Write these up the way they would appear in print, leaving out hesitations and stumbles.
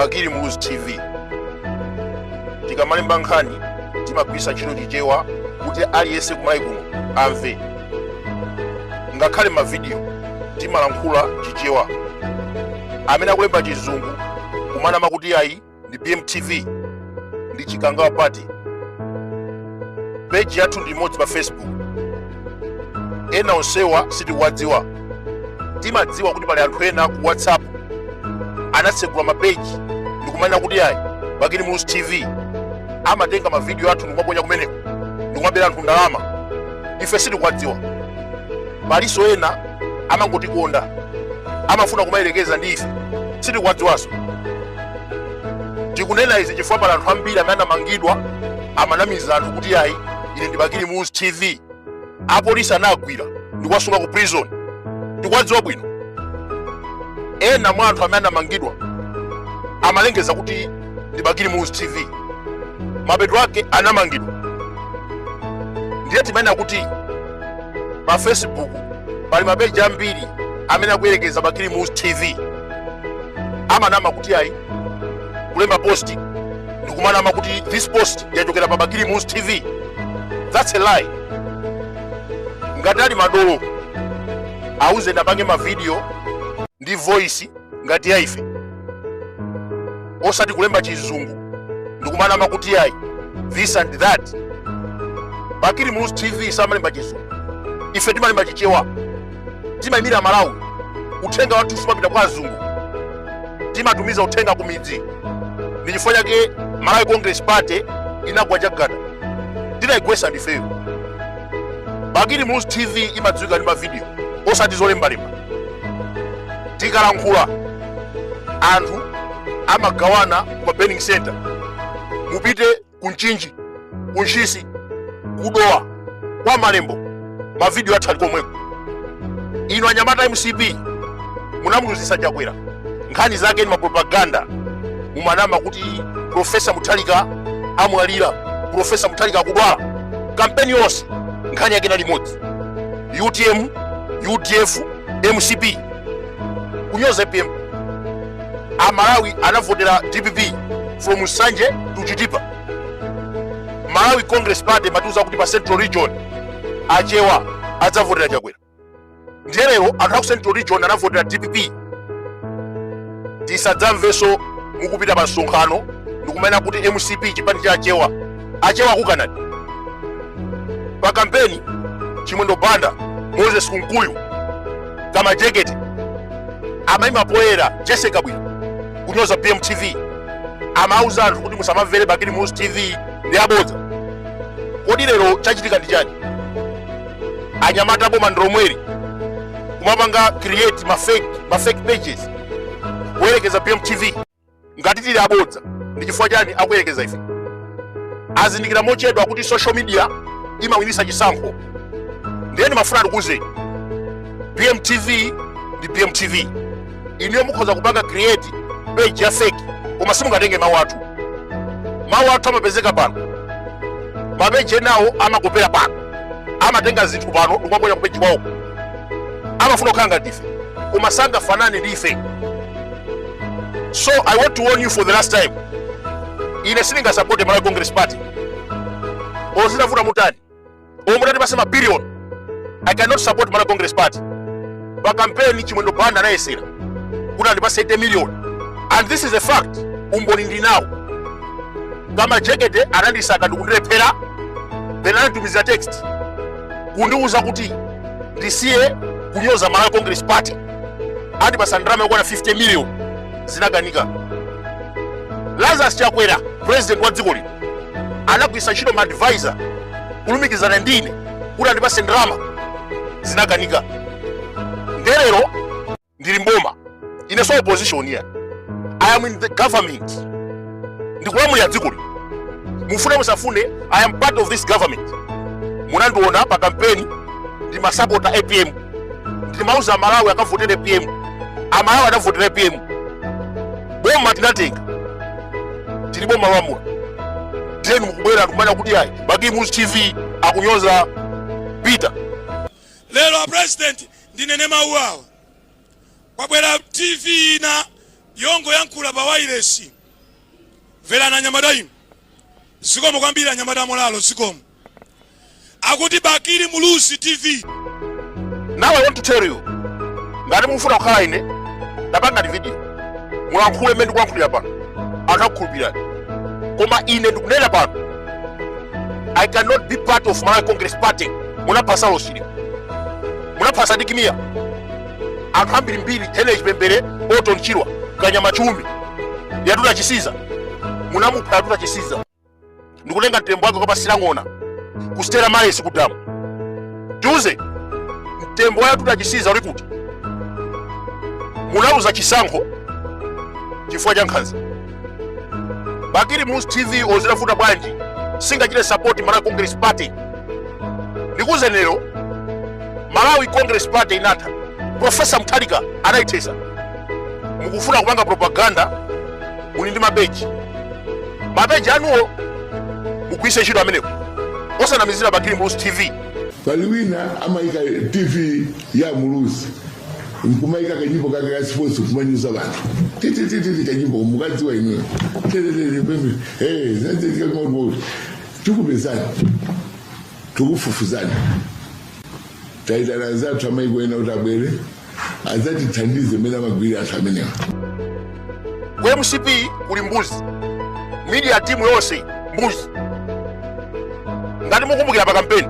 Bakili Muluzi TV. Tikamalemba nkhani timagwiritsa ntchito Chichewa kuti aliyense kumalawi kuno amve. Ngakhale mavidiyo timalankhula Chichewa. Amene akulemba chizungu kumanama kuti ayi ndi BMTV ndi Chikangawa Party. Peji yathu ndi imodzi pa Facebook. Ena onsewa sitikuwadziwa. Timadziwa kuti pali anthu ena ku WhatsApp anatsegula mapeji ndikumanena kuti ayi Bakili Muluzi TV, amatenga mavidiyo athu ndikumaponya kumeneko ndikumabera anthu ndalama. Ife sitikuwadziwa. Palinso ena amangotikonda, amafuna kumayerekeza ndi ife, sitikuwadziwanso. Tikunena izi chifukwa pali anthu ambiri amene anamangidwa, amanamiza anthu kuti ayi ine ndi Bakili Muluzi TV. Apolisi anagwira ndikuwasunga ku prison. Tikuwadziwa bwino. Ena mwa anthu amene anamangidwa amalengeza kuti ndi Bakili Muluzi TV, mapeto ake anamangidwa. Ndiye timanena kuti pa Facebook pali mapeji ambiri amene akuyerekeza Bakili Muluzi TV, amanama kuti ayi, kulemba post ndikumanama kuti this post yachokera pa Bakili Muluzi TV. That's a lie. Ngati ali madolo, auze apange mavidiyo ndi voice ngati ya ife, osati kulemba chizungu ndikumanama kuti ayi this and that. Bakili Muluzi TV samalemba chizungu, ife timalemba Chichewa. Timayimira Malawi. Uthenga wathu sumapita kwa azungu, timatumiza uthenga ku midzi. Ndi chifukwa chake Malawi Congress Party inagwa chagada, tinayigwesa ndifeyo. Bakili Muluzi TV imadziwika ndi mavidiyo, osati zolembalemba. Tikalankhula anthu amagawana ku burning center. Mupite ku Mchinji, ku Ntchisi, ku Dowa, kwa Malembo, mavidiyo athu ali komweko. Inu anyamata MCP munamuluzisa Chakwera, nkhani zake ni mapropaganda. Mumanama kuti Profesa Mutharika amwalira, Profesa Mutharika akudwala. Kampeni yonse nkhani yake inali imodzi: UTM, UDF, MCP, kunyoza APM. Amalawi anavotera DPP from Nsanje to Chitipa. Malawi Congress Party matiuza kuti pa Central Region Achewa adzavotera Chakwera. Ndiye lero anthu aku Central Region anavotera DPP. Tisadzamvenso mukupita pa msonkhano ndikumanena kuti MCP chipani cha Achewa. Achewa akukanani. Pa kampeni Chimwendo Banda, Moses Kunkuyu, Kamajekete amayima poyera, Jesse Kabwila kunyoza BMTV, amauza anthu kuti musamamvere Bakili Muluzi TV ndi abodza. Kodi lero chachitika ndi chani? Anyamata boma ndilomweli kumapanga create ma fake pages kuyerekeza BMTV. Ngati tili abodza, ndi chifukwa chani akuyerekeza ife? Azindikira mochedwa kuti social media imawinisa chisankho. Ndiye ndimafuna ndikuwuzeni, BMTV ndi BMTV. Inuyo mukhoza kupanga create page ya fake, koma simungatenge mawu athu. Mawu athu amapezeka pano. Mapeji enawo amakopera pano, amatenga zinthu pano ndikumaponya ku peji kwawo. Amafuna kukhala ngati ife, koma sangafanane ndi ife. So I want to warn you for the last time, ine sindingasapote Malawi Congress Party. Ozinavuta mutani, omwe mutati mabiliyoni, I cannot support Malawi Congress Party. Pa kampeni Chimwendo Banda anayesera kuti andipase 80 million, and this is a fact, umboni ndi nawo. Kamajekete anandisaka ndikundilephera, then ananditumizira text kundiuza kuti ndisiye kunyoza Malawi Congress Party, andipasa ndalama yokwana 50 million. Zinakanika. Lazarus Chakwera, president wa dziko lino, anagwiritsa ntchito ma advisor kulumikizana ndine kuti andipase ndalama. Zinakanika. Ndelero ndili mboma ine, so opposition here, I am in the government, ndikulamulira dziko lino. Mufune musafune, I am part of this government. Munandiona pa kampeni ndimasapota APM, ndimauza Amalawi akavotera APM. Amalawi anavotera APM. Boma tinatenga, tili boma lolamula. Then mukubwera ndikumana kuti ayi Bakili Muluzi TV akunyoza Peter. Lero a President, ndinene mawu awa: kwabwera TV ina. Yongoyankhula pa wailesi. Mverani anyamata inu. Zikomo kwambiri anyamata amolalo, zikomo. Akuti Bakili Muluzi TV. Now I want to tell you, ngati mukufuna kukhala ine, tapangani video mulankhule mmene ndikulankhulira pano, anthu akukhulupirani. Koma ine ndikunena pano, I cannot be part of Malawi Congress Party. Munapha Saulos Chilima, munapha Sidik Mia, anthu ambirimbiri, Henry Chipembere, Orton Chirwa, Kanyama Chiume, Yatuta Chisiza. Munamupha Yatuta Chisiza ndikutenga mtembo wake kukapasira ng'ona ku Stella Maris ku damu. Tiuze, mtembo wa Yatuta Chisiza uli kuti? Munaluza chisankho chifukwa cha nkhanza. Bakili Muluzi TV olo zitavuta bwanji singachite support Malawi Congress Party. Ndikuuzeni lero, Malawi Congress Party inatha. Profesa Mutharika anayithesa. Mukufuna kupanga propaganda, muli ndi mapeji, mapeji anuwo mugwiritse ntchito amenewo, osanamizira Bakili Muluzi TV. Pali wina amayika TV ya Muluzi nkumayika kanyimbo kake ka sports kumanyoza vanthu, titititi kanyimbo mukadziwa inuyo, titititi pembe. Eh, zinazitika. Tikupezani, tikufufuzani. Taitana anzathu amaiko ena kuti abwere adzatithandize mmene amagwirira anthu amenewa. Ku MCP kuli mbuzi, media team yonse mbuzi. Ngati mukumbukira, pa kampeni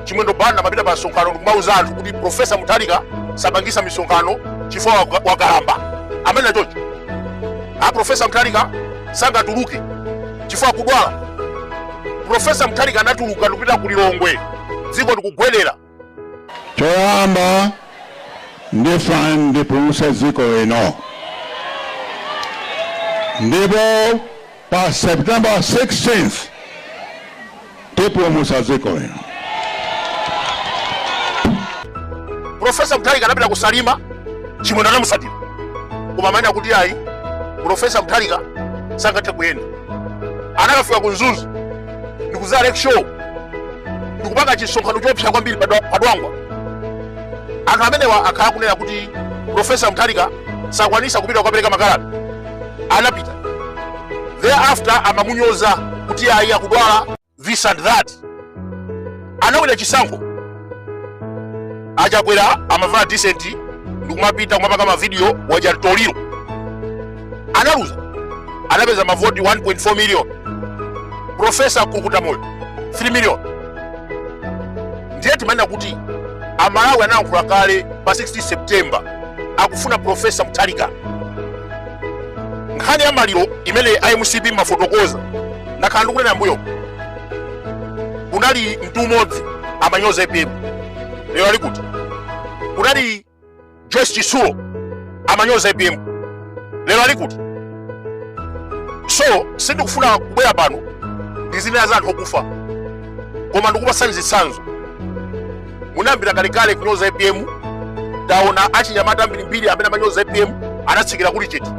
Chimwendo Banda amapita pa msonkhano ndikumauza anthu kuti Profesa Mutharika sapangisa misonkhano chifukwa wakalamba. Amene chocho a Profesa Mutharika sangatuluke chifukwa kudwala. Profesa Mutharika anatuluka ndikupita ku Lilongwe, dziko ndikugwedera. Choyamba ndifuna ndipulumutse dziko lino, ndipo pa September 16th tipulumutsa dziko lino. Profesa Mutharika anapita ku Salima, Chimwendo anamusatira, koma amanena kuti ayi, Profesa Mutharika sangathe kuyenda. Anakafika ku Mzuzu ndikuzala lake show ndikupanga chisonkhano choopsa kwambiri pa Dwangwa. Anthu amenewa akhala kunena kuti Profesa Mutharika sakwanisa kupita kukapereka makalata, anapita. Thereafter amamunyoza kuti ayi, akudwala, this and that. Anawina chisankho. Achakwera amavala decent ndikumapita kumapanga mavidiyo, waja toliro. Analuza, anapeza mavoti 1.4 million, Profesa Kulukuta Moyo 3 million. Ndiye timanena kuti Amalawi anayankhula kale pa 16 September, akufuna Profesa Mutharika. Nkhani ya maliro imene iMCP mafotokoza, ndakhala ndikunena mbuyo, kunali mtu umodzi amanyoza APM, lero ali kuti? Kunali Joyce Chitsulo amanyoza APM, lero ali kuti? So sindikufuna kubwera pano ndizinena za anthu okufa, koma ndikupasani zitsanzo. Munayambira kalekale kunyoza APM. Taona achinyamata ambirimbiri amene amanyoza APM anatsikira kuli chete.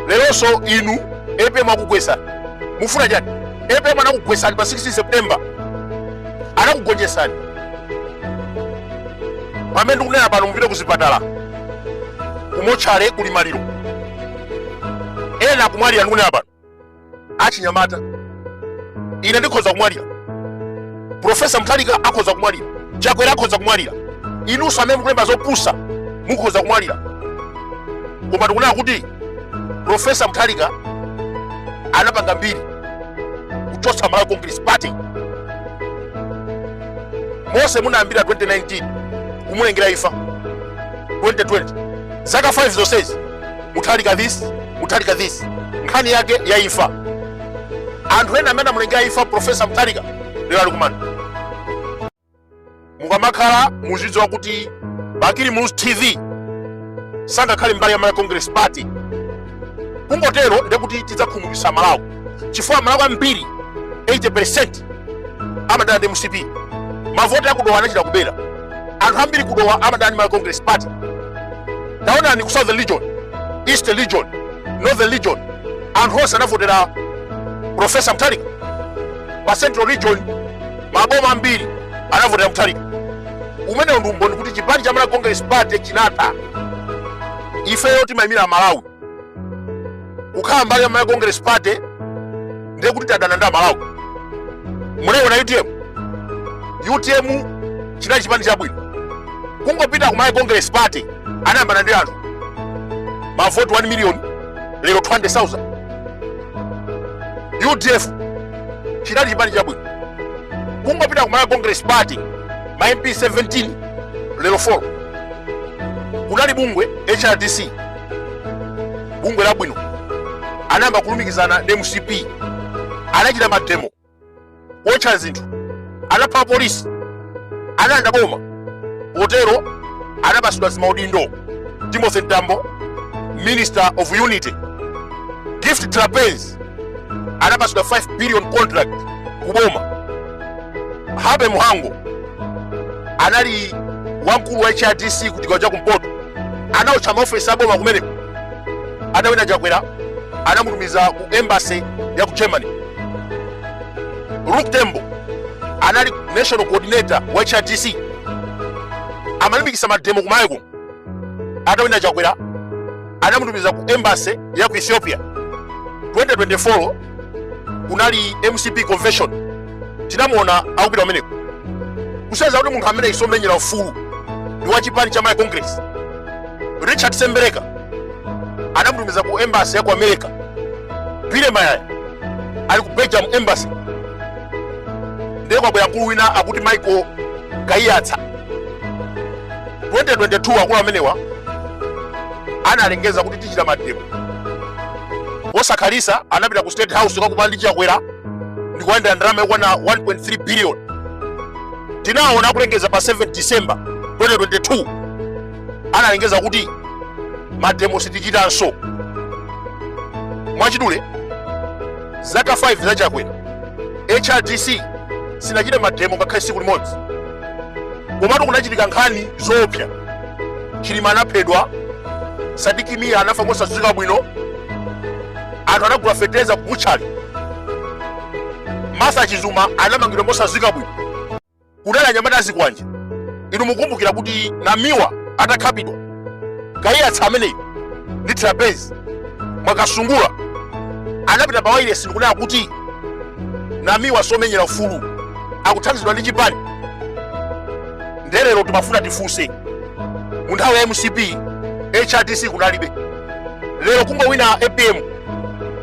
Leronso inu APM akugwesani, mufuna chani? APM anakugwesani pa 16 September, anakugonjesani. Pamene ndikunena pano, mupite kuzipatala, kumotchale kuli maliro, ena akumwalira. Ndikunena pano, achinyamata, ine ndikhoza kumwalira, Profesa Mutharika akhoza kumwalira, Chakwera akhoza kumwalira, inunso amene mukulemba zopusa mukhoza kumwalira. Koma tikunena kuti Profesa Mutharika anapanga mbiri kuchotsa Malawi Congress Party. Mose munayambira 2019 kumulengera imfa, 2020, zaka 5 zonsezi, Mutharika this, Mutharika this, nkhani yake ya imfa. Anthu ena amene amulengera imfa Profesa Mutharika lero ali kumanda. Mukamakhala muzidziwa kuti Bakili Muluzi TV sangakhale mbali ya Malawi Congress Party. Kungotero ndekuti tidzakhumudwitsa Malawi, chifukwa Malawi ambiri, 80%, amadana ndi MCP. Mavoti akudowa anachita kubera. Anthu ambiri kudowa amadana ndi Malawi Congress Party. Taonani ku Southern Region, Eastern Region, Northern Region, anthu onse anavotera Profesa Mutharika. Pa Central Region maboma ambiri anavotera Mutharika. Umenewo ndi umboni kuti chipani cha Malawi Congress Party chinatha. Ifeyo timayimira Malawi. Kukhala mbali ya Malawi Congress Party ndiye kuti tadana ndi Amalawi. Munayiona UTM. UTM chinali chipani chabwino, kungopita ku Malawi Congress Party anayambana ndi anthu, mavoti 1 million lero 200,000. UDF chinali chipani chabwino, kungopita ku Malawi Congress Party ma MP 17 lero 4. Kunali bungwe HRDC, bungwe labwino, anayamba kulumikizana ndi MCP, anachita mademo kuotcha zinthu, anapha polisi, analanda boma. Potero anapasidwa zimaudindo. Timothy Mtambo, Minister of Unity. Gift Trapence anapasidwa 5 billion contract kuboma. Happy Mhango anali wamkulu wa HRDC ku chigawo cha kumpoto, anaotcha maofesi aboma kumeneko. Atawina Chakwera anamutumiza ku embassy ya ku Germany. Luke Tembo anali national coordinator wa HRDC, amalimbikisa mademo kumayiko. Atawina Chakwera anamutumiza ku embassy ya ku Ethiopia. 2024 kunali MCP convention, tinamuona akupita kumeneko, kusonyeza kuti munthu amene isomenyera ufulu ndi wa chipani cha Malawi Congress. Richard Sembereka anamutumiza ku embassy ya ku America. Billy Mayaya ali ku Belgium embassy. Ndiye kwabwera mkulu wina akuti Michael Kaiyatsa. 2022 akulu amenewa analengeza kuti tichita mademo. Posakhalisa anapita ku State House kukakumana ndi Chakwera ndikulandira ndalama yokwana 1.3 billion. Tinaona akulengeza pa 7 December 2022, analengeza kuti mademo sitichitanso. Mwachidule, zaka 5 za Chakwera HRDC sinachite mademo ngakhale tsiku limodzi. Komatu kunachitika nkhani zoopsa. Chilima anaphedwa, Sidik Mia anafa mosadziwika bwino, anthu anagula fetereza ku butchery, Martha Chizuma anamangidwa mosadziwika bwino, kunali anyamata azikwanje. Inu mukumbukira kuti Namiwa atakhapidwa, Kaiyatsa ameneyo ndi Trapence Mwakasungula anapita pa wailesi ndikunena kuti Namiwa somenyera ufulu, akuthandizidwa ndi chipani. Nde lero timafuna tifunse, mu nthawi ya MCP HRDC kunalibe, lero kungowina APM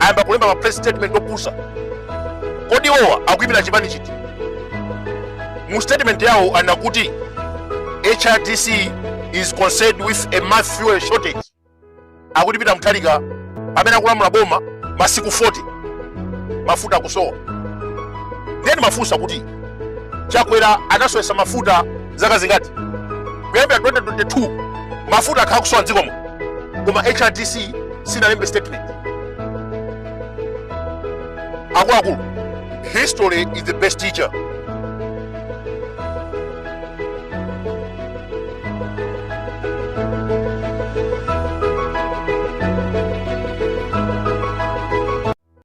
ayamba kulemba ma press statement opusa. Kodi iwowa akuyimira chipani chiti? Mu statement yawo anakuti HRDC is concerned with a mass fuel shortage. Akuti Peter Mutharika amene akulamula boma masiku 40 mafuta akusowa. Ndiye ndimafunsa kuti Chakwera anasowesa mafuta zaka zingati? Kuyambira 2022 mafuta akhala kusowa mdzikomo, koma HRDC sinalembe statement. Akuluakulu, history is the best teacher.